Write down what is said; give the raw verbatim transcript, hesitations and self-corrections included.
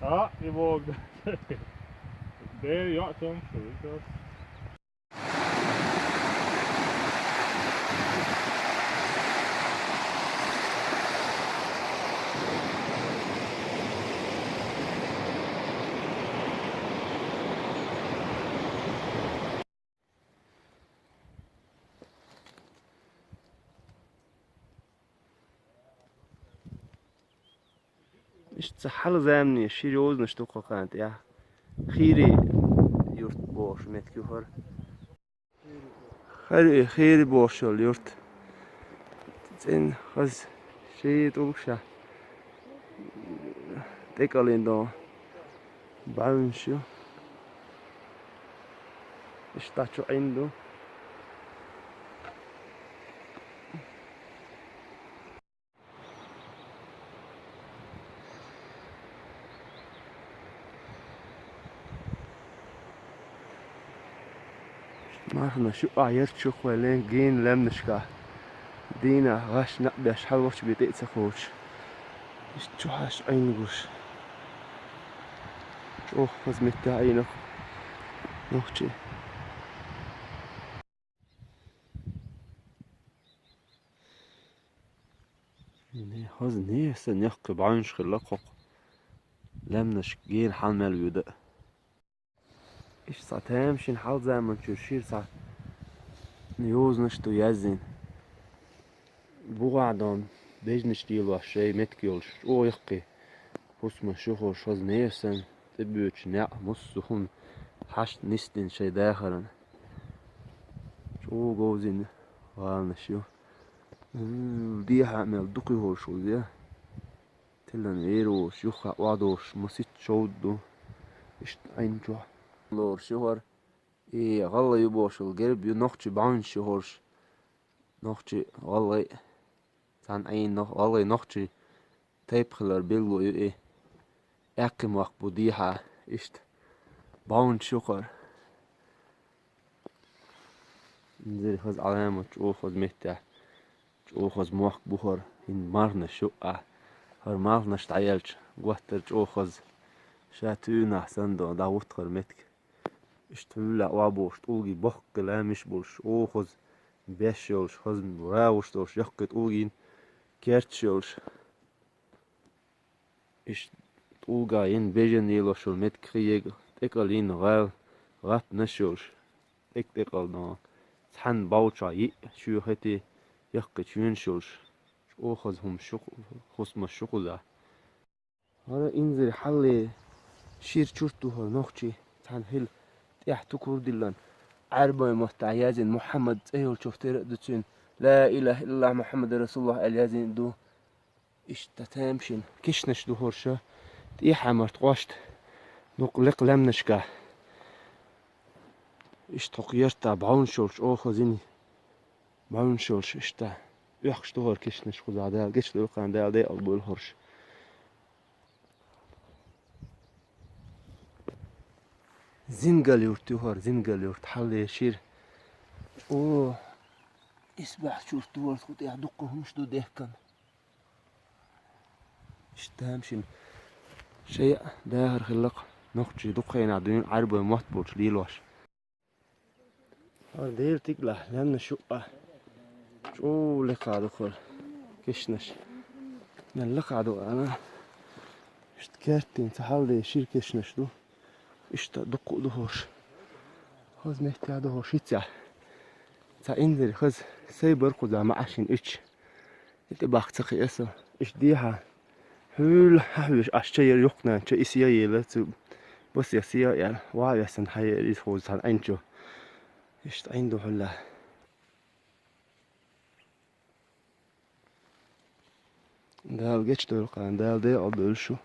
Ah, die Wolke. Der, ja, schon. Иштта хьалха заманчу шира йозанаш ду кху кхана тӀехь. Хийри юрт бохуш меттиг ю хӀара. ХӀара хийри бохуш йолу юрт. ЦӀена хаза шен тӀулг ша. ТӀекӀалдина дон бӀаьвнаш ю. Иштта чу Ӏин ду. Марханаш юкъахь ярташ юххе лен гена лаьмнашкахь. Дийнахь гӀаш накъ беш хьалвахча бен тӀе а ца кхочуш. Иштта чу хьаьжча Ӏин гуш. ЧӀогӀа хаза меттехь Ӏийна нохчий. Хаза несан яккхий бӀаьвнаш хилла кхокху. Лаьмнаш гена хьал мел вуьда. Иштта цхьа тамашийна хьалха заманчуьра шира цхьа йозанаш ду яздина. БугӀа дон бежнаш лелош шайн меттиг йолуш, чӀогӀа яккхий хӀусамаш ю хӀорш, хаза несан, тӀебоьдучу некъ, массо а хӀума хьашт нисдина шайн дахаран. ЧӀогӀа говзина гӀаланаш ю. Дехьа а мел дукха ю хӀорш вуза. Тиллина вер волуш, юххехь охьадолуш, масийтта шовда ду. Иштта Ӏин чохь. Лоруш ю хӀара. И гӀалгӀай ю бохуш йолу герб ю, нохчий бӀаьвнаш ю хӀорш. Нохчий, гӀалгӀай, цхьана Ӏийна нох-, гӀалгӀай нохчий тайпа хилар билгало ю и. Аьккхий мохк бу дехьа, иштта бӀаьвнаш ю хӀара. Инзаре хаза Ӏаламат, чӀогӀа хаза меттехь, чӀогӀа хаза мохк бу хӀара, хӀинца марханаш юкъахь. ХӀара марханаш дӀаелча, готтара чӀогӀа хаза. Ша туьйранахь санна дӀагӀутту хӀара меттиг. Иштта хьуьллехь охьабохуш тӀулгий боккха лаьмнаш болуш, чӀогӀа хаза беш йолуш, хаза гӀаваш долуш, яккхий тӀулгий керташ йолуш. Иштта тӀулга йина бежана лелош йолу меттиг хи ега, тӀекӀал йина гӀал, гӀаттанаш йолуш, тӀекӀ-тӀекӀал дон, цхьана бовчохь йиъ чоь хетий, яккхий чоьнаш йолуш, чӀогӀа хаза хӀумаш ю, хӀусамаш ю кхузахь. ХӀара инзаре хьалхале шира чурт ду хӀара нохчий, цхьана хила тӀехь тукур диллина, Ӏаьрбойн маттахь яздина Мухьаммад цӀе йолчух тера а ду цуьнан, «Ла илаха иллаллахӀ Мухьаммадан расулуллахӀ» аьлла яздина ду. Иштта тамашийна кешнаш ду хӀорш, тӀехьа март къоста, дукха лекха лаьмнашкахь. Иштта хӀокху яртахь бӀаьвнаш йолуш, чӀогӀа хаза йина бӀаьвнаш йолуш, иштта оьхкуш ду хӀара кешнаш кхузахь, Дала гечдойла кхарна, Дала декъал бойла хӀорш. Зингал-юрт ю хӀара, Зингал-юрт, хьалхале шира. О, исбаьхьа чурт ду хӀара, кху тӀехь дуккха хӀумаш ду дехкан. Иштта тамашийна шайн дахар хилла-кх, нохчий дукха хенахь дуьйна Ӏаьрбойн мотт болчу лелош. ХӀара Делан тигалахь лаьмнаш юкъахь чӀогӀа лекха ду хӀара кешнаш. Мел лекха ду аьлла, иштта кертина ца хьалде шира кешнаш ду. Иштта дуккха а ду хӀорш. Хаза меттехь ду хӀорш хӀинццехь. Цхьа инзаре хаза сай бара кхузахь маӀашин уьтуш. И тӀе бахка ца кхиа со. Иштта дехьа хьуьлла хьан хьоьжуш Ӏаш ча яра юхкнан ча, и сий а елла цу басех сий а яьлла, ваха весан хьан яра иза хӀуза цхьана Ӏин чу. Иштта Ӏин ду хьуьлла. Дала гечдойла кхарна, Дала декъал бойла шу.